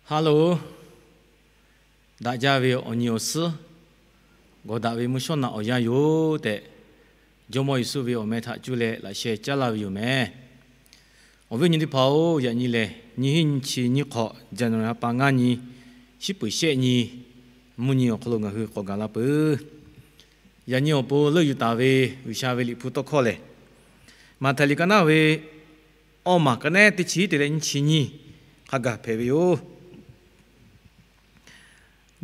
Ha loˬ, daꞈ jaˇ ve awˬ nyi awˬ suhˉ, gawˬ daꞈ ve mvuhˇ shawˉ naꞈ awˬ yanˇ yoˬ tehꞈ, Jawˇmawˇ Yeˍsuˆ ve awˬ meh htaꞈ cuˇ leh laꞈ sheh caˉ laˇ ve yoˬ meh. Awˬ viˉ awˬ nyi teˇ hpaˍ-oˬ, yaꞈ nyi lehˬ nyiˇ hinˉ nyiˇ chi nyiˇ hk'awꞈ, January ha pa ngaˇ nyi, shiˉ peuˍ shehˆ nyi, mvuhˇ nyi awˬ hk'aw lo ngaˬ hui k'awꞈ gaˬ la peuˬ. Yaꞈ nyi awˬ pon leuˆ yuˬ taˍ ve G'uiˬsha ve Liꞈ hpu tawˇ hkawˇ lehˬ, Maꞈhtehˍ liꞈ ka naˉ ve awˇ maˬ ka nehˉ teˇ chi teˇ leh nyiˇ chi nyiˇ hk'a gaˬ hpehꞈ ve yoˬ.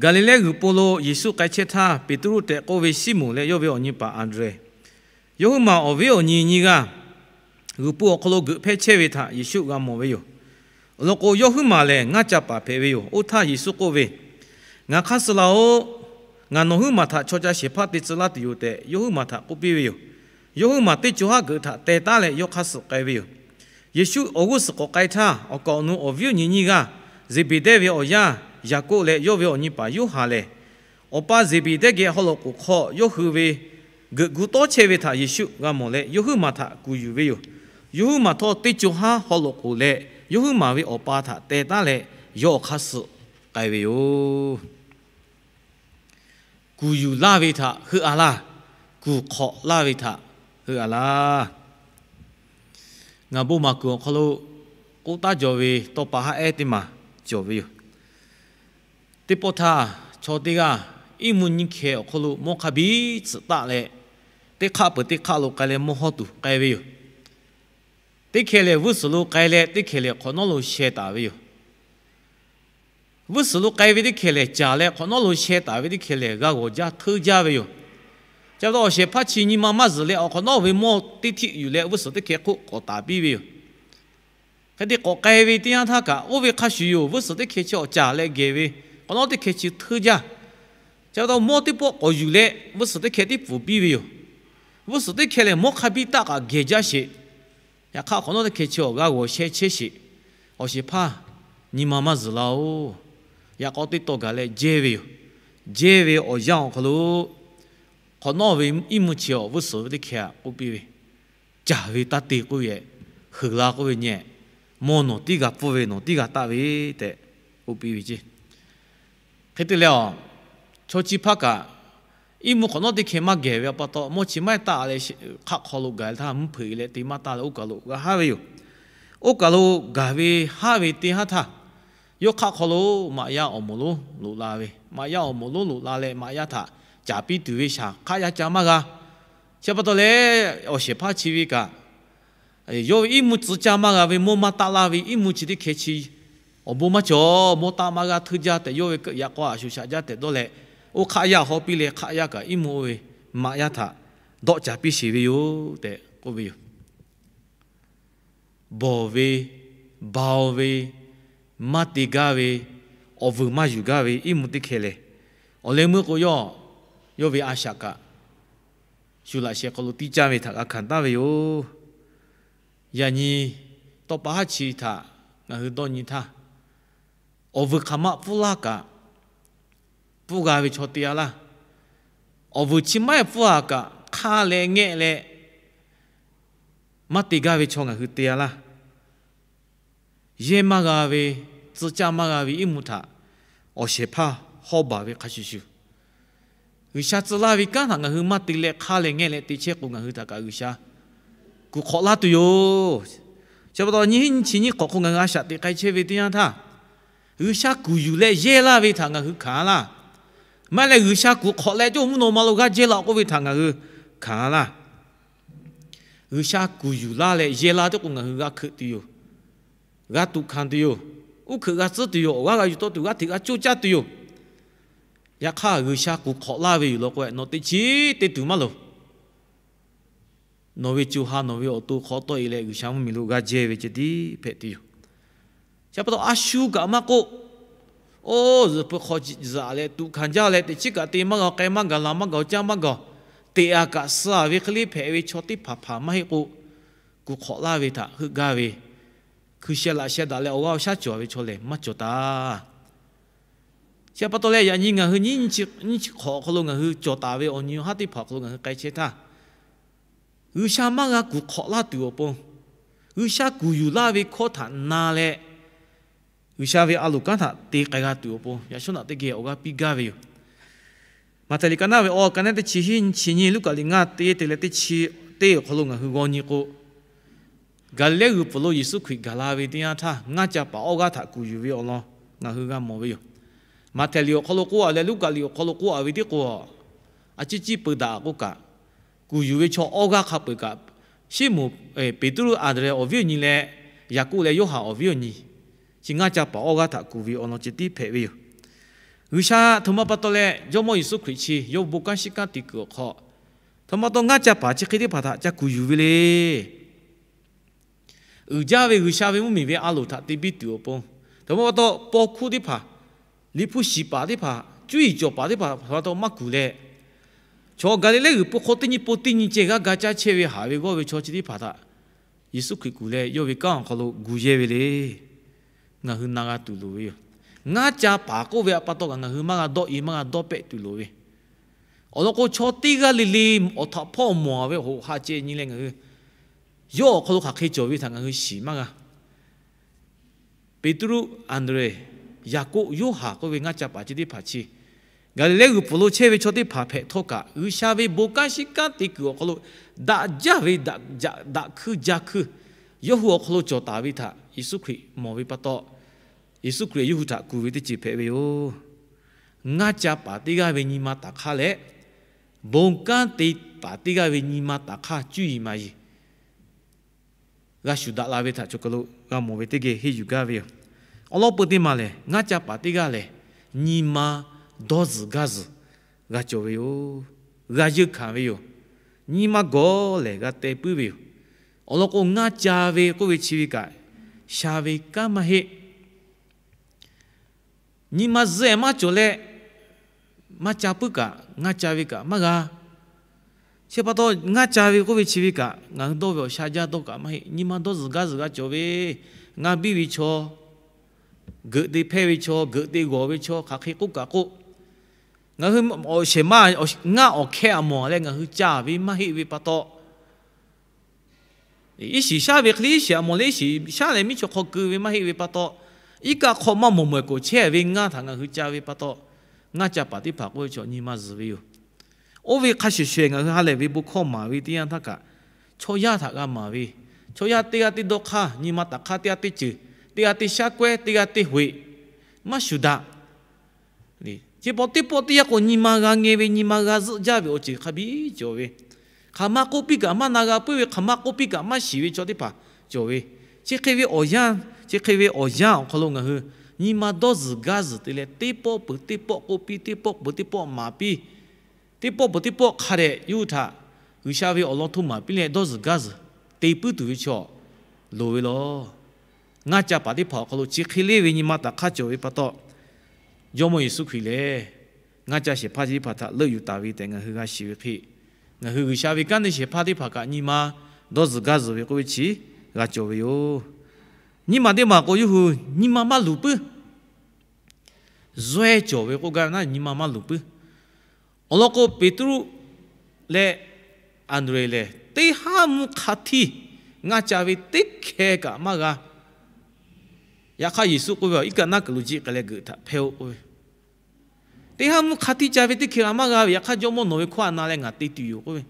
Gaˍliˍlehˇ g'uiˬ po lo Yeˍsuˆ k'ai chehˇ htaˇ, Peˍtruˆ tehꞈ k'oˆ ve Siˉmonˍ leh yawˇ ve awˬ nyi paˍ Anˍdrehˍ, yawˇ huiˉ maˬ awˬ viˉ awˬ nyi nyiˇ g'aˇ g'uiˬ po awˬ hk'aw lo geuꞈ hpehˇ chehˇ ve htaꞈ Yeˍsuˆ g'a mawˬ ve yoˬ. Awˬ lawn k'o, yawˇ huiˉ maˬ lehˬ ngaˇ ca paˍ hpehꞈ ve yoˬ. Oˇ htaˇ Yeˍsuˆ k'oˆ ve, Ngaˬ hk'aˇ suh laˬ-oꞈ. Ngaˬ nawˬ huiˉ maˬ htaꞈ chaw ca shehˍ hpaˇ te tcuh laˇ tuˬ yoˬ tehꞈ, yawˇ huiˉ maˬ htaꞈ k'oˆ piˇ ve yoˬ. Yawˇ huiˉ maˬ teˇ co haˉ geuꞈ htaꞈ teh taˉ leh yawˇ hk'aˇ suh k'ai ve yoˬ. Yeˍsuˆ awˬ g'uˇ suhˍ k'awꞈ k'ai htaˇ, awˬ kaˍ awˬ nu awˬ viˉ awˬ nyi nyiˇ g'aˇ, Zeˍbeˍdehˇ ve awˬ yaˇ Yaˍkoˆ leh yawˇ ve awˬ nyi paˍ Yoˇhanˬ lehˬ, awˬ pa Zeˍbeˍdehˇ geh haw loꞈ k'oˍ hk'aw yawˇ hui ve geuꞈ gu tawˇ chehˇ ve htaꞈ Yeˍsuˆ g'a mawˬ leh, yawˇ huiˉ maˬ htaꞈ kuˬ yuˬ ve yoˬ. Yawˇ huiˉ maˬ htawˇ teˇ co haˉ haw loꞈ k'oˍ leh, yawˇ huiˉ maˬ ve awˬ pa htaꞈ teh taˉ leh yawˇ awˬ hk'aˇ suh k'ai ve yoˬ. Kuˬ yuˬ laˇ ve htaꞈ heuˆ a laˇ. Kuˬ hk'awꞈ laˇ ve htaꞈ heuˆ a laˇ. Ngaˬ bon maˍ kuiˬ awˬ hk'aw lo k'oˆ taˉ jaw ve tawˇ pa haˉ ehˉ teˇ maˬ cawˬ ve yoˬ. Teˇ pawˆ htaˇ, chaw teˇ g'aˇ iˉ mvuhˇ nyiˇ hkeh awˬ hk'aw lo mawˇ hk'a biˇ tsuhꞈ taˆ leh, teˇ hk'aˆ peuˬ teˇ hk'aˆ lo k'ai leh mawˇ hawˇ tuˬ k'ai ve yoˬ. Teˇ hkeh lehˬ g'uˇ suhˍ lo k'ai leh, teˇ hkeh lehˬ hk'awꞈ nawˉ lo sheh taˍ ve yoˬ. G'uˇ suhˍ lo k'ai ve teˇ hkeh lehˬ caˍ leh, hk'awꞈ nawˉ lo sheh taˍ ve teˇ hkeh lehˬ g'a g'awˬ jaˇ hteuˇ jaˇ ve yoˬ. Chi pa taw awˬ shehˍ hpaˇ chi nyi ma maˇ zuhˬ leh, awˬ hk'awꞈ nawˉ ve mawˇ teˇ htiˆ yuˬ leh g'uˇ suhˍ teˇ hkeh hk'oˆ k'awꞈ taˍ piˇ ve yoˬ. Hk'e te k'awꞈ k'ai ve teˇ yanˇ htaˇ kaꞈ, oˇ ve hk'a shuˍ yoˬ. G'uˇ suhˍ teˇ hkeh chi awˬ caˍ leh gehˬ ve, hk'awꞈ nawˉ teˇ hkeh chi hteuˇ jaˇ. Chi pa taw mawˇ teˇ pawˆ k'awꞈ yuˬ leh g'uˇ suhˍ teˇ hkeh tiˉ pfuhˍ piˇ ve yoˬ. G'uˇ suhˍ teˇ hkeh lehˬ mawˇ hk'a biˇ taˆ kaꞈ gehˬ jaˇ sheˍ. Yaꞈ hk'aˇ hk'awꞈ nawˉ teˇ hkeh chi awˬ g'a g'awˬ sheh chehˇ sheˍ. Awˬ shehˍ hpaˇ nyi ma maˇ zuhˬ laˇ-oˬ. Yaꞈ k'aw teˇ taw gaˬ leh jehˇ ve yoˬ. Jehˇ ve awˬ yanˇ awˬ hk'aw lo hk'awꞈ nawˉ ve iˉ mvuhˇ chi awˬ g'uˇ suhˍ ve teˇ hkeh k'oˆ piˇ ve, Caˍ ve taˇ te k'oˆ ve, heuˬ la k'oˆ ve nyi, mawˇ nawˬ tiˉ g'a pfuhˇ ve, nawˬ tiˉ g'a taˆ ve tehꞈ k'oˆ piˇ ve ceˇ. Hk'e te leh, chaw chi hpaˇ kaꞈ iˉ mvuhˇ hk'awꞈ nawˉ teˇ hkeh maˇ gehˬ ve pa taw, mawˇ chi maˇ taˆ leh hk'aˆ hk'aw lo gaˬ htaˇ mvuhˇ hpeuꞈ leh te maˇ taˆ leh oˇ kaˬ lo g'a haˉ ve yoˬ. Oˇ kaˬ lo gaˬ ve haˉ ve teˇ haˉ htaˇ, yawˇ hk'aˆ hk'aw lo maꞈ yaˇ awˬ moˍ lonˉ loꞈ la ve, maꞈ yaˇ awˬ moˍ lonˉ loꞈ la leh maꞈ yaˇ htaꞈ caˍ piˇ tuˬ ve shaˍ hk'aˆ yaˇ ca maˇ g'a. Chi pa taw leh, awˬ shehˍ hpaˇ chi ve kaꞈ, yawˇ ve iˉ mvuhˇ tcuh caˇ maˇ g'a ve, mawˇ maˇ taˆ laˇ ve iˉ mvuhˇ chi teˇ hkeh chi awˬ bon maˇ cawˬ, mawˇ taˆ maˇ g'a hteuˇ jaˇ tehꞈ, yawˇ ve yaꞈ k'aw a shuˍ shaꞈ jaˇ tehꞈ dawˇ leh, oˇ hk'aˆ yaˇ haw piˇ leh hk'aˆ yaˇ kaꞈ iˉ mvuhˇ oˇ ve maꞈ yaˇ htaꞈ dawˆ caˍ piˇ sheˍ ve yoˬ tehꞈ k'oˆ ve yoˬ. Bawˬ ve, baoˬ ve, maˇ te gaˇ ve, awˬ vuiˬ maˇ yuˬ gaˇ ve iˉ mvuhˇ teˇ hkeh lehˬ, awˬ leh meuˇ k'o yawˇ, yawˇ ve a shaꞈ kaꞈ shu laꞈ sheh hk'aw lo tiˇ caˇ ve htaꞈ g'a hkanˍ taˍ ve yoˬ. Yaꞈ nyi tawˇ pa haˉ chi htaꞈ ngaˬ hui dawˇ nyi htaˇ, awˬ vuiˬ hk'aˬ ma pfuhˇ laˇ kaꞈ, pfuhˇ g'a ve chaw te a laˇ. Awˬ vuiˬ chi maˇ heˆ pfuhˇ a kaꞈ, hk'aˇ leh ngehˆ leh maˇ te gaˇ ve chaw ngaˬ hui te a laˇ. Yehˇ maˇ g'a ve, tcuh caˇ maˇ g'a ve iˉ mvuhˇ htaꞈ awˬ shehˍ hpaˇ hawˇ baˬ ve hk'a shuˍ shuˍ, G'uiˬsha tcuh laˇ ve kanˉ htaꞈ ngaˬ hui maˇ te leh hk'aˇ leh ngehˆ leh te chehˇ k'o, ngaˬ hui htaꞈ kaꞈ G'uiˬsha kuˬ hk'awꞈ laˇ tuˬ yoˬ. Chi pa taw nyiˇ hinˉ nyiˇ chi nyiˇ hk'awꞈ hk'aw ngaˬ hui a shaꞈ teꞈ k'ai chehˇ ve teˇ yanˇ htaˇ, G'uiˬsha kuˬ yuˬ leh yehˇ laˇ ve htaꞈ ngaˬ hui hkanˍ a laˇ. Maˇ heˆ leh G'uiˬsha kuˬ hk'awꞈ leh cawˇ mvuhˇ naw ma lo g'aˇ jehˇ la k'oˆ ve htaꞈ ngaˬ hui hkanˍ a laˇ. G'uiˬsha kuˬ yuˬ laˇ leh yehˇ laˇ teˇ k'o ngaˬ hui g'a hkeuꞈ tuˬ yoˬ. G'a tuꞈ hkanˍ tuˬ yoˬ. Uˉ hkeuꞈ g'a tcuhˉ tuˬ yoˬ. Awˬ g'aˇ g'a yuˬ tawˆ tuˬ, g'aˇ hteꞈ g'a coˇ caˇ tuˬ yoˬ. Yaꞈ hk'aˇ G'uiˬsha kuˬ hk'awꞈ laˇ ve yoˬ law k'o, nawˬ teꞈ chiˉ te tuˬ maˇ loˍ. Nawˬ ve co ha nawˬ ve awˬ to hk'aw tawˆ e leh G'uiˬsha mvuhˇmiˬ lo g'aˇ jehˇ ve ceh tiˉ hpehꞈ tuˬ yoˬ. Chi pa taw a shu kaꞈ maˇ k'oˆ, oˇ zuhꞈ pui hk'aw zuhꞈ leh tuꞈ hkanˍ jaˇ leh teꞈ chiˉ kaꞈ te maˇ g'a, k'ai maˇ gaˬ, laˬ maˇ gaˬ, caˇ maˇ gaˬ, teꞈ a kaꞈ suh a ve hk'e le hpehꞈ ve chaw teˇ hpaˍ hpaˍ maˇ heˆ k'o, kuˬ hk'awꞈ laˇ ve htaꞈ heuˆ gaˇ ve, hkui sheh laꞈ sheh daꞈ leh awˬ g'aˇ awˬ shaˉ cawˬ ve chaw lehˬ maˇ cawˬ taˍ. Chi pa taw leh yaꞈ nyi ngaˬ hui nyiˇ nyi chi hk'awꞈ awˬ hk'aw lo ngaˬ hui cawˬ taˍ ve awˬ nyi haˉ teˇ hpaˍ awˬ hk'aw lo ngaˬ hui k'ai chehˇ htaˇ, G'uiˬsha maˇ g'a kuˬ hk'awꞈ laˇ tuˬ awˬ pon, G'uiˬsha kuˬ yuˬ laˇ ve hkawˇ htaꞈ na leh, G'uiˬsha ve a loˍ kanˉ htaꞈ te k'ai g'a tuˬ awˬ pon yaꞈ shawˉ naꞈ teˇ geh awˬ g'aˇ piˇ gaˇ ve yoˬ. Maꞈhtehˍ liꞈ ka naˇ ve awˬ ka naˉ teˇ chi hiˉ nyi, Luˉkaꞈ liꞈ ngaˇ teˇ te leh teˇ chi teˇ awˬ hk'aw lo ngaˬ hui g'aw nyi k'o, Gaˍliˍlehˇ g'uiˬ pfuhˍ lo Yeˍsuˆ Hkriꞈ gaˬ la ve teˇ yanˇ htaˇ, ngaˇ ca paˍ awˇ g'aˇ htaꞈ kuˬ yuˬ ve awˬ lawn ngaˬ hui g'a mawˬ ve yoˬ. Maꞈhtehˍ liꞈ awˬ hk'aw lo k'oˆ a leh Luˉkaꞈ liꞈ awˬ hk'aw lo k'oˆ a ve tiˉ k'o, a ciˉ ciˉ peu daꞈ k'oˆ kaꞈ, kuˬ yuˬ ve chaw awˇ g'aˇ hk'a peuˬ kaꞈ, Siˉmonˍ, Peˍtruˆ, Anˍdrehˍ awˬ viˉ awˬ nyi leh, Yaˍkoˆ leh Yoˇhanˬ awˬ viˉ awˬ nyi, chi ngaˇ ca paˍ awˇ g'aˇ htaꞈ kuˬ ve awˬ lawn ceh tiˉ hpehꞈ ve yoˬ. G'uiˬsha htoꞈ ma pa taw leh Jawˇmawˇ Yeˍsuˆ Hkriꞈ chi yawˇ hui bon kanˉ shiˉ kanˉ te kuiˬ awˬ hk'aw, htoꞈ ma pa taw ngaˇ ca paˍ chi hk'e teˇ hpaˍ htaꞈ ca kuˬ yuˬ ve le. Uiˍ jaˇ ve G'uiˬsha ve mvuhˇmiˬ ve a loˍ htaꞈ te biˇ tuˬ awˬ pon, htoꞈ ma pa taw paw hkuˇ teˇ hpaˍ, liꞈ hpu shiˍ paˍ teˇ hpaˍ, cuˇ yiˍ cawˬ paˍ teˇ hpaˍ htaꞈ pa taw maˇ kuˬ leh, chaw Gaˍliˍlehˇ g'uiˬ pfuhˍ hk'aw teˇ nyi pon teˇ nyi ceh g'aˇ ga caˇ chehˇ ve haˍ ve g'awˇ ve chaw chi teˇ hpaˍ htaꞈ Yeˍsuˆ Hkriꞈ kuˬ leh yawˇ ve kanˉ awˬ hk'aw lo gu yehˇ ve le. Ngaˬ hui na g'a tuˬ loˍ ve yoˬ. Ngaˇ ca paˍ k'oˆ ve pa taw kaꞈ ngaˬ hui maˇ g'a dawˇ e, maˇ g'a dawˇ pehˆ tuˬ loˍ ve. Awˬ lawn k'o, chaw teˇ g'aˇ le le awˬ htaꞈ hpawˇ mawˬ ve hoꞈ haꞈ ceh nyi leh ngaˬ hui yawˇ awˬ hk'aw lo hk'aˬ hk'e cawˬ ve htaꞈ ngaˬ hui shiˍ maˇ g'a. Peˍtruˆ, Anˍdrehˍ, Yaˍkoˆ, Yoˇhanˬ k'oˆ ve ngaˇ ca paˍ chi teˇ hpaˍ chi Gaˍliˍlehˇ g'uiˬ pfuhˍ lo chehˇ ve chaw teˇ hpaˍ hpehꞈ htawˇ kaꞈ, G'uiˬsha ve bon kanˉ shiˉ kanˉ te kuiˬ awˬ hk'aw lo daꞈ jaˇ ve, daꞈ hkui ja hkui, yawˇ hui awˬ hk'aw lo cawˬ taˍ ve htaꞈ Yeˍsuˆ Hkriꞈ mawˬ ve pa taw, Yeˍsuˆ Hkriꞈ yawˇ hui htaꞈ kuˬ ve teˇ ceuˬ hpehꞈ ve yoˬ. Ngaˇ ca paˍ teˇ g'aˇ ve nyi ma taˍ hk'aˇ leh, bon kanˉ te paˍ teˇ g'aˇ ve nyi ma taˍ hk'aˇ cuˇ yiˍ maˍ yiˍ g'a shuˍ daꞈ la ve htaꞈ cawˬ kaˬ lo g'a mawˬ ve teˇ geh henˇ yuˬ gaˇ ve yoˬ. Awˬ lawn peu teˇ maˬ lehˬ, ngaˇ ca paˍ teˇ g'aˇ lehˬ, nyi ma dawˇ zuhˬ gaˇ zuhˬ g'a cawˬ ve yoˬ. G'a yeunˇ hkanˍ ve yoˬ. Nyi ma gawˬ lehˬ g'a teh puiˉ ve yoˬ. Awˬ lawn k'o, ngaˇ ca ve k'oˆ ve chi ve kaꞈ, sha ve kanˉ maˇ heˆ. Nyi ma zuhˆ ehˍ maˇ cawˬ leh, maˇ ca puiˉ kaꞈ ngaˇ ca ve kaꞈ maˇ g'a. Chi pa taw, ngaˇ ca ve k'oˆ ve chi ve kaꞈ ngaˬ hui dawˇ ve awˬ sha jaˇ dawˇ kaꞈ maˇ heˆ. Nyi ma dawˇ zuhˬ gaˇ zuhˬ g'a cawˬ ve, ngaˇ biˇ ve chaw, geuꞈ te hpehˇ ve chaw, geuꞈ te g'awˬ ve chaw, hk'aˬ hk'e k'oˆ kaꞈ k'oˆ, ngaˬ hui awˬ shehˍ ma, ngaˇ awˬ hkeh aꞈ mawˬ leh ngaˬ hui ca ve maˇ heˆ ve pa taw, iˉ shiˍ shaˉ ve hk'e le iˉ shiˍ aꞈ mawˬ leh iˉ shiˍ shaˉ leh miˉ chaw hk'aw keu ve maˇ heˆ ve pa taw, iˉ kaˆ hk'aw maˇ mawˬ mawˬ k'oˍ chehˇ ve ngaˇ htaꞈ ngaˬ hui ca ve pa taw, ngaˇ ca paˍ teˇ hpaˍ k'oˆ ve chaw nyi ma zuhˬ ve yoˬ. Oˇ ve hk'a shuˍ shuˍ ngaˬ hui ha lehˬ ve bon hkawˇ maˍ ve teˇ yanˇ htaˇ kaꞈ, chaw yaˇ htaꞈ g'a maˍ ve, chaw yaˇ teˇ g'aˇ teˇ dawˇ hk'aˇ, nyi ma taˍ hk'aˇ teˇ g'aˇ teˇ ceuˬ, teˇ g'aˇ teˇ shaˉ k'awehˇ, teˇ g'aˇ teˇ hoꞈ maˇ shuˍ daꞈ. Chi pa taw teˇ pawˆ teˇ yanˇ k'o, nyi ma g'a ngeh ve, nyi ma g'a zuhˆ jaˇ ve awˬ ceuˬ hk'a biˇ cawˬ ve, hk'aˬ ma k'oˆ piˇ kaꞈ maˇ na g'a puiˉ ve, hk'aˬ ma k'oˆ piˇ kaꞈ maˇ shiˍ ve chaw teˇ hpaˍ cawˬ ve. Chi hk'e ve awˬ yanˇ, chi hk'e ve awˬ yanˇ awˬ hk'aw lo ngaˬ hui nyi ma dawˇ zuhˬ gaˇ zuhˬ te leh, teˇ pawˆ peuˬ teˇ pawˆ k'oˆ piˇ, teˇ pawˆ peuˬ teˇ pawˆ maˍ piˇ, teˇ pawˆ peuˬ teˇ pawˆ hk'a dehꞈ yawˇ hui htaꞈ G'uiˬsha ve awˬ lawn hto maˍ piˇ leh dawˇ zuhˬ gaˇ zuhˬ te puiˉ tuˬ ve chaw loˍ ve laˬ. Ngaˇ ca paˍ teˇ hpaˍ awˬ hk'aw lo chi hk'e le ve nyi ma taˍ hk'aˇ cawˬ ve pa taw, Jawˇmawˇ Yeˍsuˆ Hkriꞈ lehˬ, ngaˇ ca shehˍ hpaˇ chi teˇ hpaˍ htaꞈ leuˆ yuˬ taˍ ve tehꞈ ngaˬ hui g'a shiˍ ve hk'e, ngaˬ hui G'uiˬsha ve kanˉ te shehˍ hpaˇ teˇ hpaˍ kaꞈ nyi ma dawˇ zuhˬ gaˇ zuhˬ ve k'oˆ ve chi g'a cawˬ ve yoˬ. Nyiˇ maˬ teˇ maˬ k'o, yawˇ hui nyi ma maˇ luˬ puiˉ. Zuhˇ ehˉ cawˬ ve k'oˆ gaˇ ve naˉ, nyi ma maˇ luˬ puiˉ. Awˬ lawn k'o, Peˍtruˆ leh Anˍdrehˍ lehˬ, teˇ haˉ mvuhˇ hk'a htiˇ ngaˇ ca ve teˇ hkeh kaꞈ maˇ g'a. Yaꞈ hk'aˇ, Yeˍsuˆ k'oˆ ve, Iˉ kaˆ naˆ kuiˬ lo jiˆ k'ai leh geuꞈ htaꞈ hpehˇ-oˆ k'oˆ ve, teˇ haˉ mvuhˇ hk'a htiˇ ca ve teˇ hkeh kaꞈ maˇ g'a ve, yaꞈ hk'aˇ Jawˇmawˇ nawˬ ve hkawˇ htaꞈ na leh ngaˬ te tuˬ yoˬ k'oˆ ve,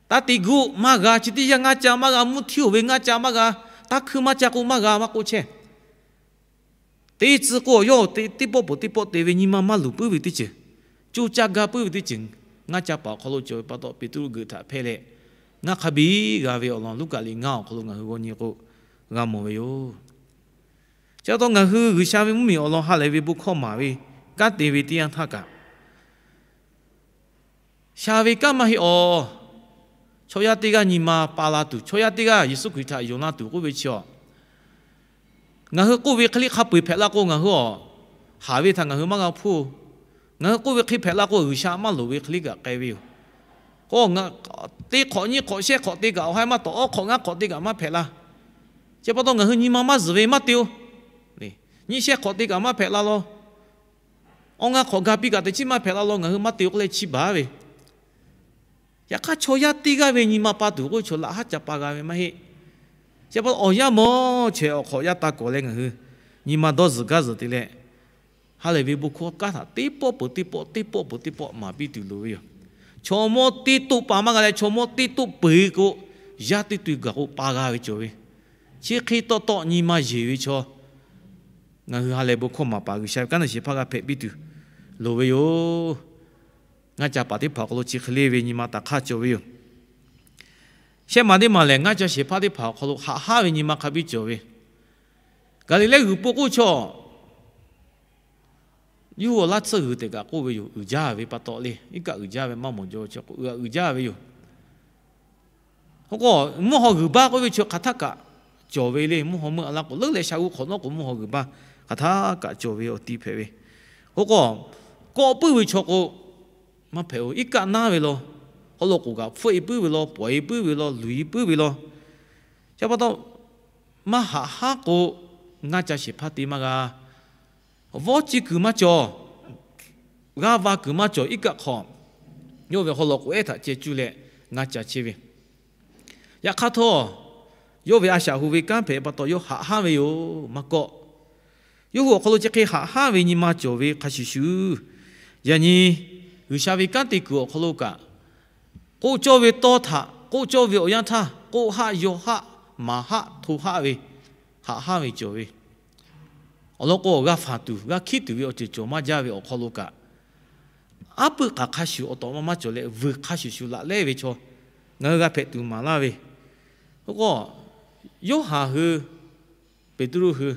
taˇ te guˆ maˇ g'a. Chi teˇ yanˇ ngaˇ ca maˇ g'a, mvuhˇ htiˇ-oˬ ve ngaˇ ca maˇ g'a, taˇ hkuiˇ maˇ ca k'o maˇ g'a maˇ k'oˆ chehˇ. Teˇ tcuh k'o, yawˇ teˇ pawˆ peuˬ teˇ pawˆ te ve nyi ma maˇ luˬ puiˉ ve teˇ ceuˬ, co caˇ gaˇ puiˉ ve teˇ ceuˬ, ngaˇ ca paˍ awˬ hk'aw lo cawˬ ve pa taw, Peˍtruˆ geuꞈ htaꞈ hpehˇ leh, ngaˇ hk'a biˇ g'a ve awˬ lawn Luˉkaꞈ liꞈ ngaˇ awˬ hk'aw lo ngaˬ hui g'aw nyi k'o, g'a mawˬ ve yoˬ. Chi pa taw, ngaˬ hui G'uiˬsha ve mvuhˇmiˬ awˬ lawn ha lehˬ ve bon hkawˇ maˍ ve kanˉ te ve teˇ yanˇ htaˇ kaꞈ, sha ve kanˉ maˇ heˆ awˬ. Chaw yaˇ teˇ g'aˇ nyi ma pa la tuˬ, chaw yaˇ teˇ g'aˇ Yeˍsuˆ Hkriꞈ htaꞈ yonˍ la tuˬ k'oˆ ve chi awˬ, ngaˬ hui k'oˆ ve hk'e le hk'a peu-eˬ hpehꞈ la k'o, ngaˬ hui awˬ haˍ ve htaꞈ ngaˬ hui maˇ g'a hpuˇ-oˬ. Ngaˬ hui k'oˆ ve hk'e hpehꞈ la k'o, G'uiˬsha maˇ loˍ ve hk'e le kaꞈ k'ai ve yoˬ. K'o, teˇ hk'awꞈ nyiˇ hk'awꞈ shehˆ hk'awꞈ te kaꞈ awˬ haiˉ maˇ tawꞈ, awˉ hk'awꞈ ngaˇ hk'awꞈ te kaꞈ maˇ hpehꞈ la. Chi pa taw, ngaˬ hui nyi ma maˇ zuhˬ ve maˇ te-oˬ. Nyiˇ shehˆ hk'awꞈ te kaꞈ maˇ hpehꞈ la law. Awˇ ngaˇ hk'awꞈ ga piˇ kaꞈ teꞈ chiˉ maˇ hpehꞈ la law, ngaˬ hui maˇ te-oˬ k'oˆ leh chi baˬ ve. Yaꞈ hk'aˇ, chaw yaˇ teˇ g'aˇ ve nyi ma pa tuˬ k'oˆ ve chaw laꞈ haˉ ca pa g'a ve maˇ heˆ. Chi pa taw, awˬ yanˇ mawˇ chehˬ awˬ hk'awꞈ yaˇ taˇ kawˍ leh ngaˬ hui nyi ma dawˇ zuhˬ gaˇ zuhˬ te leh, ha lehˬ ve bon hkawˇ kanˉ htaꞈ teˇ pawˆ peuˬ teˇ pawˆ, teˇ pawˆ peuˬ teˇ pawˆ maˍ piˇ tuˬ loˍ ve yoˬ. Chaw mawˇ teˇ toˆ pa maˇ g'a leh, chaw mawˇ teˇ toˆ peuˬ k'o, yaˇ teˇ to gaˬ k'o pa g'a ve cawˬ ve. Chi hk'e tawˆ tawˆ nyi ma yeˬ ve chaw, ngaˬ hui ha lehˬ bon hkawˇ maˍ paˍ G'uiˬsha ve kanˉ te shehˍ hpaˇ g'a hpehꞈ piˇ tuˬ loˍ ve yoˬ. Ngaˇ ca paˍ teˇ hpaˍ awˬ hk'aw lo chi hk'e le ve nyi ma taꞈ hk'aˇ cawˬ ve yoˬ. Shehˆ ma teˇ maˬ lehˬ, ngaˇ ca shehˍ hpaˇ teˇ hpaˍ awˬ hk'aw lo haꞈ haˉ ve nyi ma hk'a biˇ cawˬ ve. Gaˍliˍlehˇ g'uiˬ po k'oˆ chaw, yawˇ hui awˬ laˇ tsuhˇ g'uiˬ tehꞈ kaꞈ k'oˆ ve yoˬ. Uiˍ jaˇ ve pa taw le, iˉ kaˆ uiˍ jaˇ ve maˇ mawˬ jaw ve chaw k'o, uiˍ jaˇ ve yoˬ. K'o, mvuhˇ haw g'uiˬ baˇ k'oˆ ve chi hk'aˬ htaˇ kaꞈ cawˬ ve le. Mvuhˇ haw meuˇ a laˇ k'o, leuˉ leh sha g'uˇ hk'awꞈ nawˉ k'o mvuhˇ haw g'uiˬ baˇ hk'aˬ htaˇ kaꞈ cawˬ ve awˬ ti hpehꞈ ve. K'o k'o, kawˆ puiˉ ve chaw k'o, maˇ hpehꞈ-oˬ. Iˉ kaˆ naˉ ve law, haw loꞈ k'oˍ kaꞈ hpfuhˆ-e puiˉ ve law, pawˍ-e puiˉ ve law, luˬ-e puiˉ ve law. Chi pa taw, maˇ haꞈ haˉ k'o, ngaˇ ca shehˍ hpaˇ te maˇ g'a. Vawˇ ciˇ kuiˬ maˇ cawˬ, g'aˇ va kuiˬ maˇ cawˬ. Iˉ kaˆ hk'aw, yawˇ ve haw loꞈ k'oˍ ehˉ htaꞈ ceh cuˇ leh ngaˇ ca chehˇ ve. Yaꞈ hk'aˇ htawˇ, yawˇ ve a shaꞈ hu ve kanˉ hpehꞈ pa taw yawˇ haꞈ haˉ ve yoˬ. Maˇ kawˆ, yawˇ hui awˬ hk'aw lo chi hk'e haꞈ haˉ ve nyi ma cawˬ ve hk'a shuˍ shuˍ, yaꞈ nyi G'uiˬsha ve kanˉ te kuiˬ awˬ hk'aw lo kaꞈ, k'oˆ cawˇ ve tawˇ htaꞈ k'oˆ cawˇ ve awˬ yanˇ htaˇ, k'oˆ haˆ, yaw haˆ, maˍ haˆ, hto haˆ ve, haꞈ haˉ ve cawˬ ve. Awˬ lawn k'o, g'a faˍ tuˬ g'a hkiˉ tuˬ ve awˬ ceuˬ cawˬ maˇ jaˇ ve awˬ hk'aw lo kaꞈ, aˉ peuˆ k'aꞈ hk'a shuˍ awˬ tawꞈ ma maˇ cawˬ leh, vuiˬ hk'a shuˍ shuˍ laꞈ lehˉ ve chaw ngaˬ hui g'a hpehꞈ tuˬ maˍ laˇ ve. K'o, Yoˇhanˬ hui, Peˍtruˆ hui,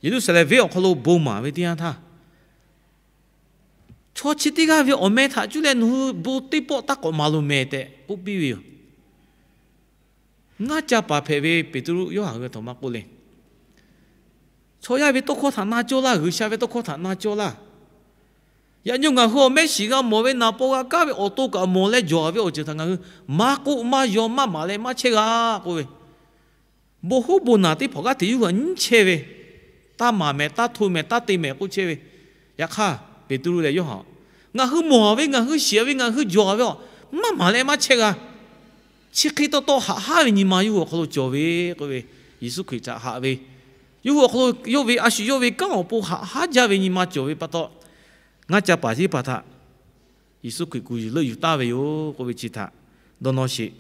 Yeˍruˆsaˍlehnˍ venˇ awˬ hk'aw lo bon maˍ ve teˇ yanˇ htaˇ, chaw chi teˇ g'aˇ ve awˬ meh htaꞈ cuˇ leh nawˬ hui bon teˇ pawˆ taˇ k'awꞈ maˍ loˬ mehˍ tehꞈ k'oˆ piˇ ve yoˬ. Ngaˇ ca paˍ hpehꞈ ve Peˍtruˆ, Yoˇhanˬ hui aˬ htoꞈ ma k'oˆ le. Chaw yaˇ ve tawˇ hkawˇ htaꞈ na cawˇ laˇ. G'uiˬsha ve tawˇ hkawˇ htaꞈ na cawˇ laˇ. Yaꞈ nyi ngaˬ hui awˬ mehˆ shiˍ g'a mawˬ ve, naˍ paw g'a kaˉ ve awˬ to kaꞈ mawˬ leh jawˬ ve awˬ ceuˬ htaꞈ ngaˬ hui maˇ k'oˆ maˇ yaw maˇ maˍ leh maˇ chehˇ g'a k'oˆ ve, bon hoˉ bon naˬ teˇ hpaˍ g'aˇ hteꞈ yawˇ hui htaꞈ nyiˉ chehˇ ve, taˇ maˍ mehˍ, taˇ hto mehˍ, taˇ te mehˍ k'oˆ chehˇ ve. Yaꞈ hk'aˇ, Peˍtruˆ leh Yoˇhanˬ, ngaˬ hui mawˬ ve, ngaˬ hui shiˍ ve, ngaˬ hui jawˬ ve aˬ, maˇ maˍ leh maˇ chehˇ g'a. Chi hk'e taw taw haꞈ haˉ ve nyi ma yawˇ hui awˬ hk'aw lo cawˬ ve k'oˆ ve, Yeˍsuˆ Hkriꞈ htaꞈ haꞈ ve, yawˇ hui awˬ hk'aw lo yawˇ ve a shu yawˇ ve kanˉ awˬ pon haꞈ haˉ jaˇ ve nyi ma cawˬ ve pa taw, ngaˇ ca paˍ teˇ hpaˍ htaꞈ Yeˍsuˆ Hkriꞈ kuˬ yuˬ leuˆ yuˬ taˍ ve yoˬ k'oˆ ve chi htaꞈ dawˇ nawˇ sheˍ.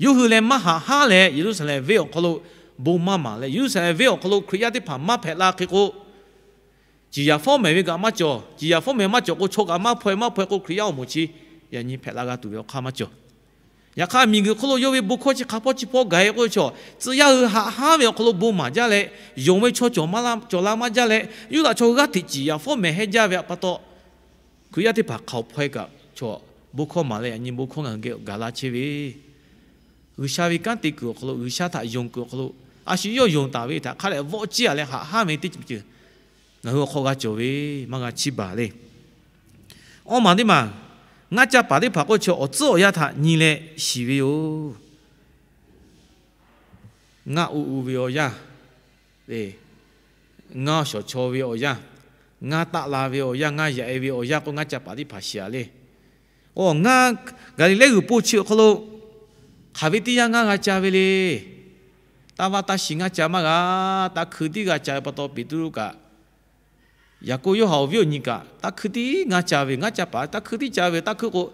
Yawˇ hui leh maˇ haꞈ haˉ leh, Yeˍruˆsaˍlehnˍ venˇ awˬ hk'aw lo bon maˇ maˍ leh, Yeˍruˆsaˍlehnˍ venˇ awˬ hk'aw lo Hkriꞈ yaˇ teˇ hpaˍ maˇ hpehꞈ la hk'e k'o, ciˍ yaˍ fawˉ mehˍ ve kaꞈ maˇ cawˬ. Ciˍ yaˍ fawˉ mehˍ maˇ cawˬ k'o, chaw kaꞈ maˇ hpaw-e, maˇ hpaw-e k'o, Hkriꞈ yaˇ awˬ moˍ chi yaꞈ nyi hpehꞈ la g'a tuˬ ve awˬ hk'aˇ maˇ cawˬ. Yaꞈ hk'aˇ, miˬguiˬ hk'oˆ lo yawˇ ve bon hkawˇ chi hk'a hpawˇ chi hpawˇ gaˬ-e k'oˆ ve chaw, tcuh yaˇ hui haꞈ haˉ ve awˬ hk'aw lo bon maˍ jaˇ leh, yonˍ ve chaw cawˬ maˇ la, cawˬ la maˇ jaˇ leh, Yuˇdaꞈ chaw hui g'aˇ hteꞈ ciˍ yaˍ fawˉ mehˍ heh jaˇ ve pa taw, Hkriꞈ yaˇ teˇ hpaˍ hk'aoˍ hpaw-e kaꞈ chaw bon hkawˇ maˍ leh yaꞈ nyi bon hkawˇ ngaˬ hui geh gaˬ la chehˇ ve, G'uiˬsha ve kanˉ te kuiˬ awˬ hk'aw lo, G'uiˬsha htaꞈ yonˍ kuiˬ awˬ hk'aw lo, a shu yawˇ yonˍ taˍ ve htaꞈ hk'a dehꞈ vawˆ ciˇ-a leh haꞈ haˉ ve teˇ ceuˬ ceuˬ ngaˬ hui awˬ hk'aw g'a cawˬ ve, maˇ g'a chiˇ baˬ le. Awˇ maˬ teˇ maˬ, ngaˇ ca paˍ teˇ hpaˍ k'oˆ chi awˬ tcuhˉ awˬ yanˇ htaꞈ nyi leh shiˍ ve yoˬ. Ngaˇ u u ve awˬ yanˇ, ngaˇ shawˍ chaw ve awˬ yanˇ, ngaˇ taˆ la ve awˬ yanˇ, ngaˇ yaꞈ-e ve awˬ yanˇ k'oˆ ngaˇ ca paˍ teˇ hpaˍ shiˍ-a le. Oˬ, ngaˇ Gaˍliˍlehˇ g'uiˬ po chi awˬ hk'aw lo hk'aˬ ve teˇ yanˇ ngaˇ g'a ca ve le. Taˇ vaˇ taˇ shi ngaˇ ca maˇ g'a. Taˇ hkui tiˉ g'a ca ve pa taw, Peˍtruˆ kaꞈ, Yaˍkoˆ, Yoˇhanˬ awˬ viˉ awˬ nyi kaꞈ taˇ hkui tiˉ ngaˇ ca ve, ngaˇ ca paˍ taˇ hkui tiˉ ca ve. Taˇ hkui k'o,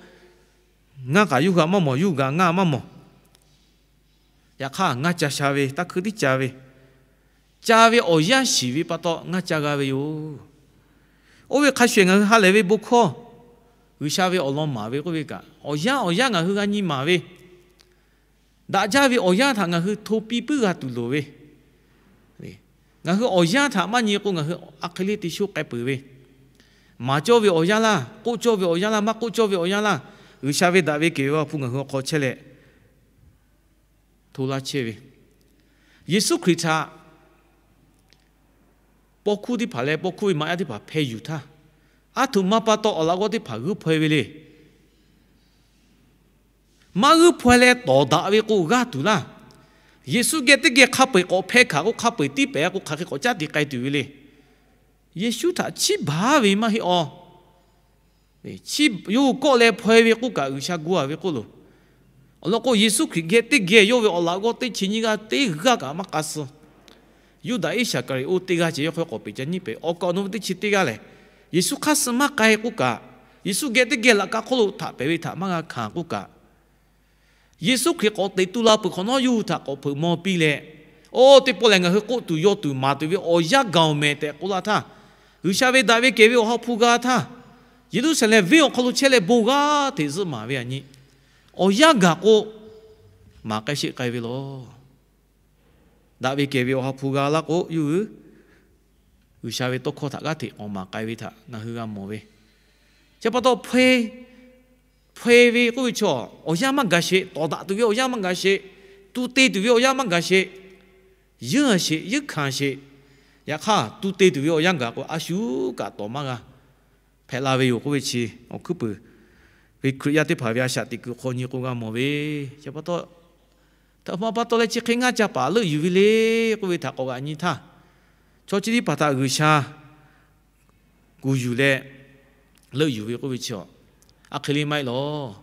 ngaˇ kaꞈ yawˇ hui htaꞈ maˇ mawˬ, yawˇ hui kaꞈ ngaˇ maˇ mawˬ. Yaꞈ hk'aˇ, ngaˇ ca sha ve, taˇ hkui tiˉ ca ve, ca ve awˬ yanˇ shiˍ ve pa taw ngaˇ ca g'a ve yoˬ. Oˇ ve hk'a shuˍ shuˍ ngaˬ hui ha lehˬ ve bon hkawˇ, G'uiˬsha ve awˬ lawn maˍ ve k'oˆ ve kaꞈ, awˬ yanˇ awˬ yanˇ ngaˬ hui g'a nyi maˍ ve, daꞈ jaˇ ve awˬ yanˇ htaꞈ ngaˬ hui hto piˇ puiˉ g'a tuˬ loˍ ve. Ngaˬ hui awˬ yanˇ htaꞈ maˇ nyi k'o, ngaˬ hui a hk'e le te sho k'ai peuˬ ve, maˍ cawˇ ve awˬ yanˇ laˇ, k'oˆ cawˇ ve awˬ yanˇ laˇ, maˇ k'oˆ cawˇ ve awˬ yanˇ laˇ, G'uiˬsha ve daꞈ ve kehˬ ve Awˬ ha hpu ngaˬ hui awˬ hk'aw chehˇ leh hto laˇ chehˇ ve, Yeˍsuˆ Hkriꞈ htaꞈ paw hkuˇ teˇ hpaˍ leh paw hkuˇ ve maꞈ yaˇ teˇ hpaˍ hpeh yuˬ htaˇ, aˉ htoꞈ ma pa taw awˬ laꞈ g'awˇ teˇ hpaˍ g'uiˇ hpaw-e ve le. Maˇ g'uiˇ hpaw-e leh tawˍ daꞈ ve k'o g'aˇ tuˬ laˇ. Yeˍsuˆ geh teˇ geh hk'a peu-eˬ k'awꞈ hpeh hkanˍ k'o, hk'a peu-eˬ tiˉ pehˍ k'o, hk'aˬ hk'e k'awꞈ caˉ te k'ai tuˬ ve le. Yeˍsuˆ htaꞈ chiˇ baˬ ve maˇ heˆ awˬ. Yawˇ hui kawˆ leh hpaw-e ve k'oˆ kaꞈ, G'uiˬsha gu-a ve k'oˆ loˬ. Awˬ lawn k'o, Yeˍsuˆ Hkriꞈ geh teˇ geh yawˇ ve awˬ laꞈ g'awˇ teˇ chi nyiˇ g'aˇ teˇ g'aˇ kaꞈ maˇ k'a suh. Yuˇdaꞈ Iˉsaˍkaˍriˍoˆ teˇ g'aˇ ceh yawˇ hk'aw k'awꞈ peꞈ ca nyiˉ pehˍ. Awˬ kaˍ awˬ nu teˇ chi teˇ g'aˇ lehˬ, Yeˍsuˆ hk'aˇ suh maˇ k'ai k'oˆ kaꞈ, Yeˍsuˆ geh teˇ geh laꞈ ka hk'oˆ lo htaꞈ pehˍ ve htaꞈ maˇ g'a hkanˍ k'oˆ kaꞈ, Yeˍsuˆ Hkriꞈ k'awꞈ teꞈ tu la peuˬ hk'awꞈ nawˉ, yawˇ hui htaꞈ k'awꞈ hpeuꞈ maw piˇ leh, oˇ teˇ pawˆ lehˬ ngaˬ hui k'oˆ tuˬ yaw tuˬ maˍ tuˬ ve awˬ yanˇ gaˬ awˬ mehˍ tehꞈ k'oˆ laˇ htaˇ, G'uiˬsha ve daꞈ ve kehˬ ve Awˬ ha hpu g'a htaˇ, Yeˍruˆsaˍlehnˍ venˇ awˬ hk'aw lo chehˇ leh bon g'aˇ hteꞈ zuhˆ maˍ ve aꞈ nyi, awˬ yanˇ gaˬ k'o, maˍ k'ai sheˆ k'ai ve laˬ. Daꞈ ve kehˬ ve Awˬ ha hpu g'a laˇ k'o, yawˇ hui G'uiˬsha ve tawˇ hkawˇ htaꞈ g'aˇ hteꞈ k'awꞈ maˍ k'ai ve htaꞈ ngaˬ hui g'a mawˬ ve. Chi pa taw, hpaw-e ve k'oˆ ve chaw, awˬ yanˇ maˇ gaˬ sheˍ. Tawˍ daꞈ tuˬ ve awˬ yanˇ maˇ gaˬ sheˍ. Tu te tuˬ ve awˬ yanˇ maˇ gaˬ sheˍ. Yeuˉ sheˍ, yeuˉ hkanˍ sheˍ. Yaꞈ hk'aˇ, tu te tuˬ ve awˬ yanˇ gaˬ k'o, a shu kaꞈ tawˍ maˇ g'a hpehꞈ la ve yoˬ k'oˆ ve chi, awˬ hkuiˉ puiˍ ve Hkriꞈ yaˇ teˇ hpaˍ ve a shaꞈ teꞈ kuiˬ hk'aw nyi k'o g'a mawˬ ve. Chi pa taw, htaꞈ ma pa taw leh chi hk'e ngaˇ ca paˍ leuˆ yuˬ ve le k'oˆ ve htaꞈ k'awꞈ g'a nyi htaˇ, chaw chi teˇ hpaˍ htaꞈ G'uiˬsha kuˬ yuˬ leh leuˆ yuˬ ve k'oˆ ve chi, a hk'e le maˇ heˆ lawˬ.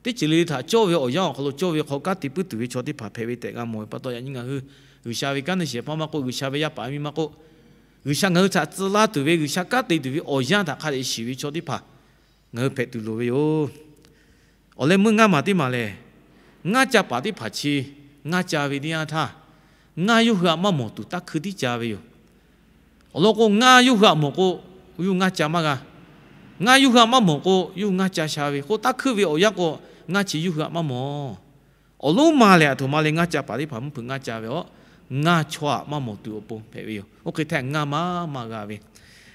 Teˇ ceuˬ le le htaꞈ cawˇ ve awˬ yanˇ awˬ hk'aw lo cawˇ ve hk'aw kanˉ te puiˉ tuˬ ve chaw teˇ hpaˍ hpehꞈ ve tehꞈ g'a mawˬ ve pa taw, yaꞈ nyi ngaˬ hui G'uiˬsha ve kanˉ te shehˍ hpaˇ maˇ k'oˆ, G'uiˬsha ve yaˇ paˍ miˇ maˇ k'oˆ, G'uiˬsha ngaˬ hui htaꞈ tcuh laˇ tuˬ ve, G'uiˬsha kanˉ te tuˬ ve awˬ yanˇ htaꞈ hk'a dehꞈ shiˍ ve chaw teˇ hpaˍ ngaˬ hui hpehꞈ tuˬ loˍ ve yoˬ. Awˬ leh meuˇ ngaˇ maˬ teˇ maˬ lehˬ, ngaˇ ca paˍ teˇ hpaˍ chi ngaˇ ca ve teˇ yanˇ htaˇ, ngaˇ yawˇ hui htaꞈ maˇ mawˬ tuˬ taˇ hkuiˇ tiˉ ca ve yoˬ. Awˬ lawn k'o, ngaˇ yawˇ hui htaꞈ mawˬ k'o, yawˇ hui ngaˇ ca maˇ g'a. Ngaˇ yawˇ hui htaꞈ maˇ mawˬ k'o, yawˇ hui ngaˇ ca sha ve k'o, taˇ hkuiˇ ve awˬ yanˇ k'o, ngaˇ chi yawˇ hui htaꞈ maˇ mawˬ. Awˬ lonˉ ma lehˬ, aˬ htoꞈ ma le ngaˇ ca paˍ teˇ hpaˍ mvuhˇ hpeuꞈ ngaˇ ca ve aˬ, ngaˇ chaw htaꞈ maˇ mawˬ tuˬ awˬ pon hpehꞈ ve yoˬ. Oˇ hk'e htaˇ ngaˇ maˇ maˇ g'a ve,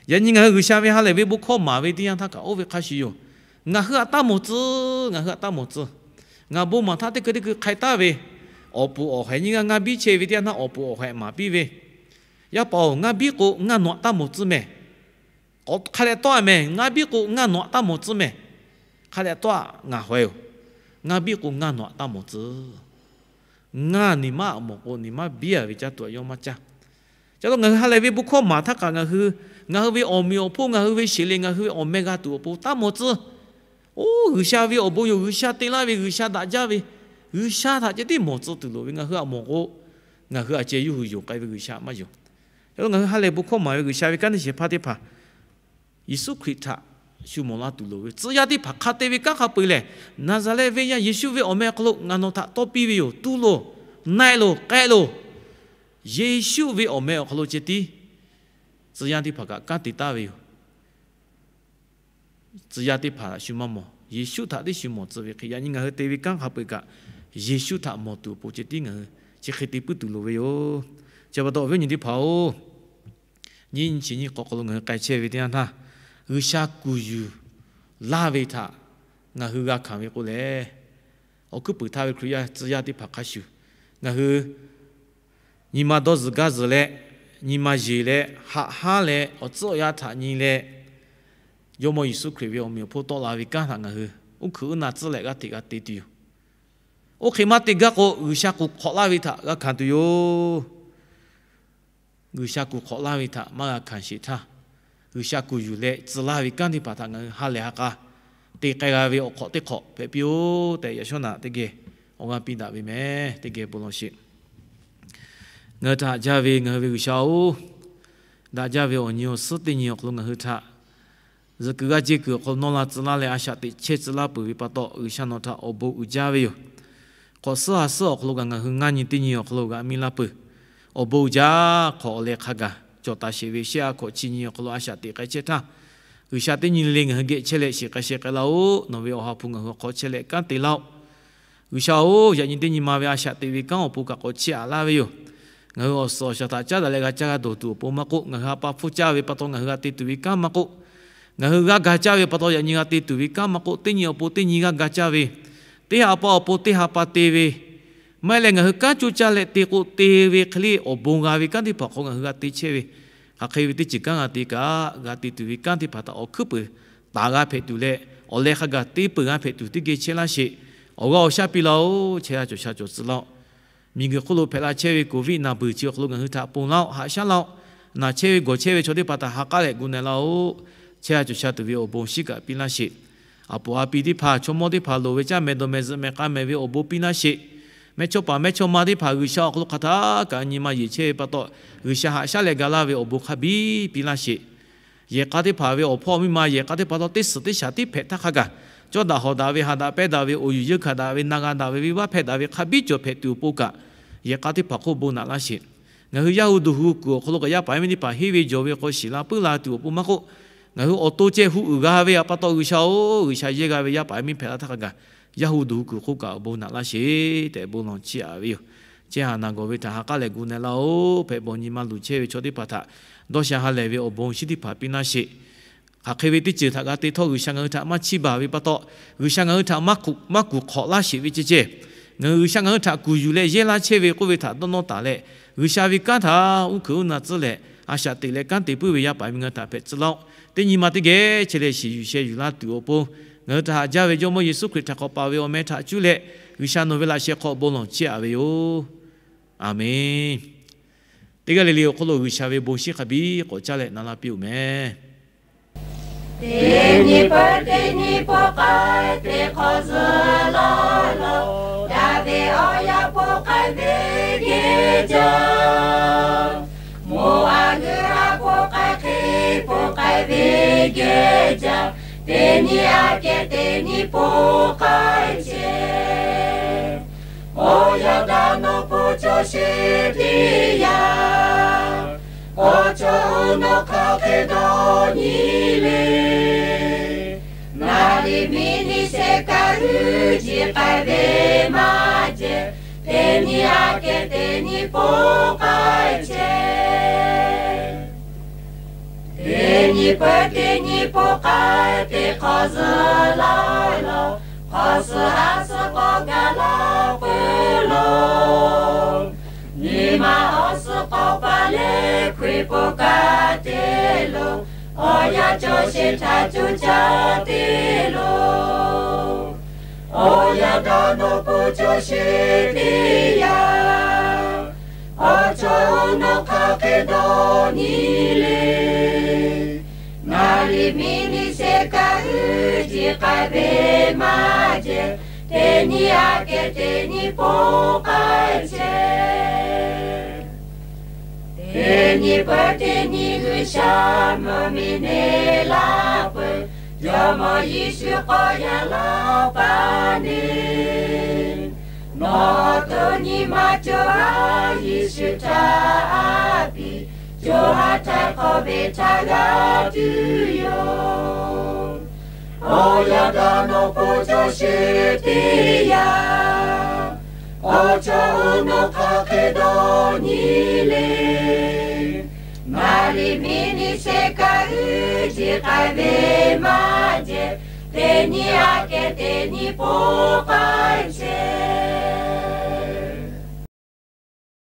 yaꞈ nyi ngaˬ hui G'uiˬsha ve ha lehˬ ve bon hkawˇ maˍ ve teˇ yanˇ htaˇ kaꞈ oˇ ve hk'a shuˍ yoˬ. Ngaˬ hui htaꞈ taˇ mawˬ tcuhˉ, ngaˬ hui htaꞈ taˇ mawˬ tcuhˉ. Ngaˬ bon maˍ htaˇ teˇ hkui teˇ hkui hk'ai taˍ ve, awˬ puˍ awˬ haiˬ nyiˇ g'aˇ ngaˇ biˇ chehˇ ve teˇ yanˇ htaˇ awˬ puˍ awˬ haiˬ maˍ piˇ ve, Yaˇ paˍ-oˬ, ngaˇ biˇ k'o ngaˇ nawˬ htaꞈ taˇ mawˬ tcuhˉ mehˍ. K'awꞈ hk'a dehꞈ tawˆ-a mehˍ, ngaˇ biˇ k'o ngaˇ nawˬ htaꞈ taˇ mawˬ tcuhˉ mehˍ. Hk'a dehꞈ tawˆ-a ngaˬ haweh-oˬ. Ngaˇ biˇ k'o ngaˇ nawˬ htaꞈ taˇ mawˬ tcuhˉ. Ngaˇ niˬ maˇ aꞈ mawˬ k'o, niˬ maˇ biˇ-a ve caˇ tuˬ aꞈ yawˇ maˇ caˇ. Ca lo ngaˬ hui ha lehˬ ve bon hkawˇ maˍ htaˇ kaꞈ ngaˬ hui, ngaˬ hui ve awˬ meꞈ awˬ hponˇ, ngaˬ hui ve sheˍ lehˬ, ngaˬ hui ve awˬ meh g'a tuˬ awˬ pon taˇ mawˬ tcuhˉ. Oˇ, G'uiˬsha ve awˬ bon yoˬ. G'uiˬsha te laˇ ve, G'uiˬsha daꞈ jaˇ ve, G'uiˬsha htaꞈ ceh tiˉ mawˬ tcuhˉ tuˬ loˍ ve. Ngaˬ hui aꞈ mawˬ k'o, ngaˬ hui aꞈ ceh yawˇ hui yonˍ k'ai ve G'uiˬsha maˇ yoˬ. Ca lo ngaˬ hui ha lehˬ bon hkawˇ maˍ ve G'uiˬsha ve kanˉ te shehˍ hpaˇ teˇ hpaˍ Yeˍsuˆ Hkriꞈ htaꞈ shu mawˬ la tuˬ loˍ ve. Tcuh yaˇ teˇ hpaˍ hk'a te ve kanˉ hk'a peu-eˬ lehˬ, Naˍzaˍrehˆ venˇ yaˇ Yeˍsuˆ ve awˬ meh awˬ hk'aw lo ngaˬ nawˬ htaꞈ tawˇ piˇ ve yoˬ. Tuˇ loˬ, na-e loˬ, k'ehˆ loˬ. Yeˍsuˆ ve awˬ meh awˬ hk'aw lo ceh tiˉ tcuh yaˇ teˇ hpaˍ kaꞈ kanˉ te taˍ ve yoˬ. Tcuh yaˇ teˇ hpaˍ htaꞈ shu maˇ mawˬ, Yeˍsuˆ htaꞈ tiˉ shu mawˬ tcuh ve hk'e, yaꞈ nyi ngaˬ hui te ve kanˉ hk'a peu-eˬ kaꞈ, Yeˍsuˆ htaꞈ mawˬ tuˬ awˬ pon ceh tiˉ ngaˬ hui chi hk'e te puiˉ tuˬ loˍ ve yoˬ. Chi pa taw awˬ viˉ awˬ nyi teˇ hpaˍ-oˬ, nyiˇ nyi chi nyiˇ hk'awꞈ hk'aw lo ngaˬ hui k'ai chehˇ ve teˇ yanˇ htaˇ, G'uiˬsha kuˬ yuˬ laˇ ve htaꞈ ngaˬ hui g'a hkanˍ ve k'o lehˬ, awˬ hkuiˉ puiˍ htaˇ ve Hkriꞈ yaˇ tcuh yaˇ teˇ hpaˍ hk'a shuˍ, ngaˬ hui nyi ma dawˇ zuhˬ gaˇ zuhˬ leh, nyi ma yeˬ leh, haꞈ haˉ leh, awˬ tcuhˉ awˬ yanˇ htaꞈ nyi leh, Jawˇmawˇ Yeˍsuˆ Hkriꞈ ve awˬ meꞈ awˬ hponˇ tawˆ la ve kanˉ htaꞈ ngaˬ hui uˉ hkuiꞈ uˉ na tcuhˉ leh g'aˇ hteꞈ g'a te tuˬ yoˬ. Oˇ hk'e maˇ te gaˇ k'o, G'uiˬsha kuˬ hk'awꞈ laˇ ve htaꞈ g'a hkanˍ tuˬ yoˬ. G'uiˬsha kuˬ hk'awꞈ laˇ ve htaꞈ maˇ g'a hkanˍ sheˍ htaˇ, G'uiˬsha kuˬ yuˬ leh tcuh laˇ ve kanˉ teˇ hpaˍ htaꞈ ngaˬ hui ha lehˬ ha k'a te k'ai g'a ve awˬ hk'awꞈ teˇ hk'awꞈ hpehꞈ piˇ-oˆ tehꞈ, yaꞈ shawˉ naꞈ teˇ geh awˬ g'aˇ piˇ daꞈ ve meh. Teˇ geh bon lawˬ sheˍ. Ngaˬ hui htaꞈ haꞈ jaˇ ve ngaˬ hui ve G'uiˬsha-oˬ, daꞈ jaˇ ve awˬ nyi awˬ suhˉ teˇ nyi awˬ hk'aw lo ngaˬ hui htaꞈ zuhꞈ kuiˬ g'aˇ jehˇ kuiˬ awˬ hk'aw lo nawˇ la tcuh laˇ leh a shaꞈ teꞈ chehˇ tcuh laˇ peuˬ ve pa taw, G'uiˬsha nawˬ htaꞈ awˬ bon uiˍ jaˇ ve yoˬ. Hk'awꞈ suhˉ ha suhˉ awˬ hk'aw lo kaꞈ ngaˬ hui ngaˇ nyi teˇ nyi awˬ hk'aw lo g'aꞈ miˇ laˇ peuˬ. Awˬ bon uiˍ jaˇ. Hk'awꞈ awˬ leh hk'a gaˬ cawˬ taˍ sheˍ ve shehˆ ha hkawꞈ chi nyi awˬ hk'aw lo a shaꞈ teꞈ k'ai chehˇ htaˇ, G'uiˬsha teˇ nyi le ngaˬ hui geh chehˇ leh shiˍ k'ai sheh k'ai laˇ-oˆ. Nawˬ ve awˬ ha hpu ngaˬ hui awˬ hk'aw chehˇ leh kanˉ te laˇ-oˆ. G'uiˬsha-oˬ, yaꞈ nyi teˇ nyi ma ve a shaꞈ teꞈ ve kanˉ awˬ pon kaꞈ k'awꞈ chiˇ aꞈ laˇ ve yoˬ. Ngaˬ hui awˬ suhˍ awˬ shaˍ htaꞈ caˉ daꞈ leh g'a caˇ g'a dawˬ tuˬ awˬ pon maˇ k'oˆ, ngaˬ hui ha pa hpfuhˇ caˇ ve pa taw ngaˬ hui g'a te tuˬ ve kanˉ maˇ k'oˆ, ngaˬ hui g'aˇ ga caˇ ve pa taw yaꞈ nyi g'a te tuˬ ve kanˉ maˇ k'oˆ, teˇ nyi awˬ pon teˇ nyi g'aˇ ga caˇ ve, teˇ ha pa awˬ pon teˇ ha pa te ve, maˇ heˆ leh ngaˬ hui kanˉ coˇ caˇ leh te k'o te ve hk'e le awˬ bon g'a ve kanˉ teˇ hpaˍ hk'aw ngaˬ hui g'a te chehˇ ve, hk'aˬ hk'e ve teˇ ceuˬ kanˉ g'a te kaꞈ, g'a te tuˬ ve kanˉ teˇ hpaˍ htaꞈ awˬ hkuiˉ peuˬ taˍ g'a hpehꞈ tuˬ leh, awˬ leh hk'a gaˬ te peuˬ g'a hpehꞈ tuˬ teˇ geh chehˇ laˇ sheˍ. Awˬ g'aˇ awˬ shaˉ piˇ laˇ-oˆ. Chehˇ sha cawˬ sha cawˬ tcuh laˇ-oˆ. Miˬguiˬ hk'oˆ lo hpehꞈ la chehˇ ve Covid naˬ beuˬ chi awˬ hk'aw lo ngaˬ hui htaꞈ ponˬ laˇ-oˆ, haꞈ shaˉ laˇ-oˆ. Naˬ chehˇ ve gawˬ chehˇ ve chaw teˇ hpaˍ htaꞈ ha k'aˉ leh gu na-e laˇ-oˆ. Chehˇ sha cawˬ sha tuˬ ve awˬ bon shiˉ kaꞈ piˇ laˇ sheˍ. A poˍ a pi teˇ hpaˍ, chaw mawˇ teˇ hpaˍ loˍ ve caˇ mehˍ dawˬ mehˍ zuhꞈ mehˍ k'a mehˍ ve awˬ bon piˇ laˇ sheˍ. Mehˇchawˇpaˍ mehˇchawˇma teˇ hpaˍ G'uiˬsha awˬ hk'aw lo hk'aˬ htaˇ kaꞈ nyi ma yeˬ chehˇ ve pa taw, G'uiˬsha haꞈ shaˉ leh ga laˇ ve awˬ bon hk'a biˇ piˇ laˇ sheˍ. Yehˬ k'a teˇ hpaˍ ve awˬ hpawˇ miˇ ma yehˬ k'a teˇ hpaˍ htawˇ teˇ suhˍ teˇ shaˍ tiˉ hpehꞈ htaˇ hk'a gaˬ, cawˇ daꞈ hawˍ daꞈ ve, haꞈ daꞈ pehnˇ daꞈ ve, awˬ yuˬ yeunˇ hkanˍ daꞈ ve, na g'a daꞈ ve, venˇbaˆ hpehˇ daꞈ ve hk'a biˇ cawˬ hpehꞈ tuˬ awˬ pon kaꞈ, yehˬ k'a teˇ hpaˍ hk'oˆ bon naꞈ laˇ sheˍ. Ngaˬ hui Yaˇ hu duˬ hu kuiˬ awˬ hk'aw lo kaꞈ yaˇ paˍ yaˇ miˇ teˇ hpaˍ henˇ ve jawˬ ve k'o shiˍ la puiˉ la tuˬ awˬ pon maˇ k'oˆ, ngaˬ hui awˬ to ceh hu uiˍ g'a ve pa taw G'uiˬsha-oˬ, G'uiˬsha yehˇ g'a ve yaˇ paˍ yaˇ miˇ hpehꞈ la htaˇ hk'a gaˬ, Yaˇ hu duˬ hu kuiˬ hk'oˆ kaꞈ awˬ bon naꞈ laˇ sheˍ tehꞈ bon lawˬ chiˇ aꞈ ve yoˬ. Chehˇ haˍ naˬ gawˬ ve htaꞈ ha k'aˉ leh gu na laˇ-oˆ. Hpehꞈ bawˬ nyi ma luˬ chehˇ ve chaw teˇ hpaˍ htaꞈ dawˇ sha ha lehˬ ve awˬ bon shinˉ teˇ hpaˍ piˇ laˇ sheˍ. Hk'aˬ hk'e ve teˇ ceuˬ htaꞈ g'a te htawˇ G'uiˬsha ngaˬ hui htaꞈ maˇ chiˇ baˬ ve pa taw, G'uiˬsha ngaˬ hui htaꞈ maˇ kuˬ hk'awꞈ laˇ sheˍ ve ceh ceh, ngaˬ hui G'uiˬsha ngaˬ hui htaꞈ kuˬ yuˬ leh yehˇ laˇ chehˇ ve k'oˆ ve htaꞈ dawˇ nawˇ taˍ leh, G'uiˬsha ve kanˉ htaꞈ uˉ hkuiꞈ uˉ na tcuhˉ leh, a shaꞈ teꞈ leh kanˉ te puiˉ ve yaˇ paˍ yaˇ miˇ ngaˬ hui htaꞈ hpehꞈ tcuh laˇ-oˆ. Teˇ nyi ma teˇ geh chehˇ leh shiˍ yuˬ sheh yuˬ laˇ tuˬ awˬ pon, ngaˬ hui htaꞈ haꞈ jaˇ ve Jawˇmawˇ Yeˍsuˆ Hkriꞈ htaꞈ hk'awꞈ paˍ ve awˬ meh htaꞈ cuˇ leh, G'uiˬsha nawˬ ve laꞈ sheh hk'aw bon lawˬ chiˇ aꞈ ve yoˬ. Aˬmenˍ. Teˇ g'aˇ le le awˬ hk'oˆ lo G'uiˬsha ve bon shinˉ hk'a biˇ k'awꞈ caˇ leh na laˇ piˇ-oˬ meh. Teˇ nyi peuˬ teˇ nyi po k'ai te hk'awꞈ zuhˆ laˇ laˇ, daꞈ ve awˬ yaˇ po k'ai ve geh jaˇ. Moˍ a g'uiˬ a po k'ai hk'e po k'ai ve geh jaˇ. Teˇ nyi aꞈ kehˉ teˇ nyi po k'ai chehˇ. Awˬ yaˇ daꞈ nawˬ po cawˬ sheˍ teˇ yanˇ, awˬ cawˬ uˉ nawˬ hk'aˬ hk'e dawˇ nyi le. Naˍriˍ miˬniˆ shehˍ kaꞈ uiˍ jiˬ k'ai ve maˇ jehˬ, teˇ nyi aꞈ kehˉ teˇ nyi po k'ai chehˇ. Teˇ nyi peuˬ teˇ nyi po k'ai te hk'awꞈ zuhˆ laˇ laˇ, hk'awꞈ suh ha suh k'awꞈ gaˬ laˇ peuˬ lo. Nyi ma awˬ suhˍ k'awꞈ paˍ leh hkui po kaꞈ te lo, awˬ yaˇ cawˬ sheˍ htaꞈ coˇ caˇ te lo. Awˬ yaˇ daꞈ nawˬ po cawˬ sheˍ teˇ yanˇ, awˬ cawˬ uˉ nawˬ hk'aˬ hk'e dawˇ nyi le. Naˍriˍ miˬniˆ shehˍ kaꞈ uiˍ jiˬ k'ai ve maˇ jehˬ, teˇ nyi aꞈ kehˉ teˇ nyi po k'ai chehˇ. Teˇ nyi peuˬ teˇ nyi G'uiˬsha mvuhˇmiˬ neˇ laˇ peuˬ, Jawˇmawˇ Yeˍsuˆ k'awꞈ yaˇ laˇ paˍ neˇ. Nawˬ to nyi ma co ha Yeˍsuˆ htaꞈ a piˇ, co ha htaiˍ hk'awꞈ ve htaꞈ g'a tuˬ yoˬ. Awˬ yaˇ daꞈ nawˬ po cawˬ sheˍ teˇ yanˇ, awˬ cawˬ uˉ nawˬ hk'aˬ hk'e dawˇ nyi le. Naˍriˍ miˬniˆ shehˍ kaꞈ uiˍ jiˬ k'ai ve maˇ jehˬ, teˇ nyi aꞈ kehˉ teˇ nyi po